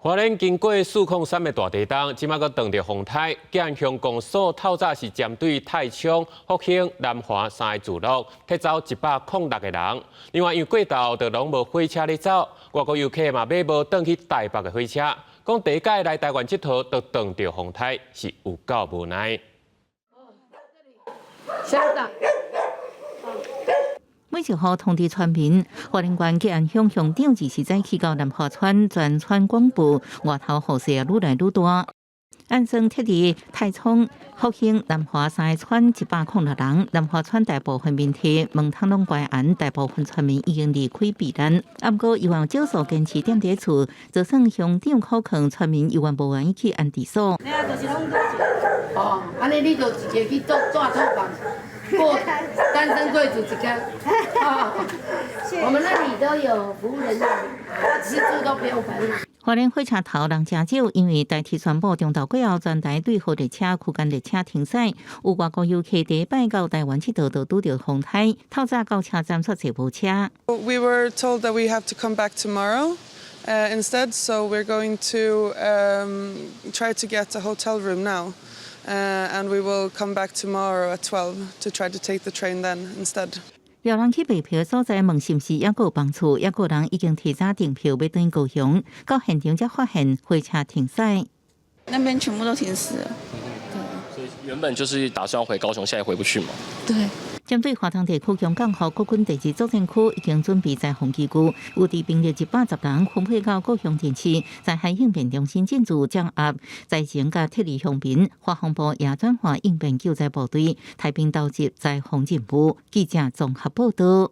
花蓮經過403的大地動，這馬閣撞著風颱。吉安鄉公所透早是針對太倉、福興、南華三个聚落，撤走106個人。另外，因為過晝就攏無火車咧走，外國遊客嘛買無轉去台北的火車，講第一擺來台灣𨑨迌，就撞著風颱，是有夠無奈。鄉長。每一號通知村民，花蓮縣吉安鄉鄉長二時早起到南華村，全村廣播，外頭雨勢愈來愈大。按算撤離太倉、福興、南華三个村106人，南華村大部分面體門窗攏關嚴，大部分村民已經離開避難。毋過猶原少數堅持踮佇厝，就算鄉長苦勸村民，猶原無願意去安置所。哦，按呢你就一个去做住套房，過單身貴族一間。我們那裡都有服務人員，吃住都不用煩惱。花蓮火車頭人誠少，因為台鐵宣布中晝過後全台對號列車、區間列車停駛。有外國遊客第一擺到台灣𨑨迌，就拄著風颱，透早到車站煞坐無車。 We were told that we have to come back tomorrow instead, so we're going to try to get a hotel room now, and we will come back tomorrow at 12 to try to take the train then instead. 有人去賣票所在問是毋是猶閣有房厝，猶閣有人已經提早訂票欲轉高雄，到現場才發現火車停駛。那邊全部都停駛了。所以原本就是打算回高雄，現在回不去嘛？對。針對華東地區強降雨，國軍第二作戰區已經準備災防機具，有地兵力110人分配到各鄉鎮市，災害應變中心進駐掌握災情佮撤離鄉民，華防部也轉化應變救災部隊，派兵投入災防任務。記者綜合報道。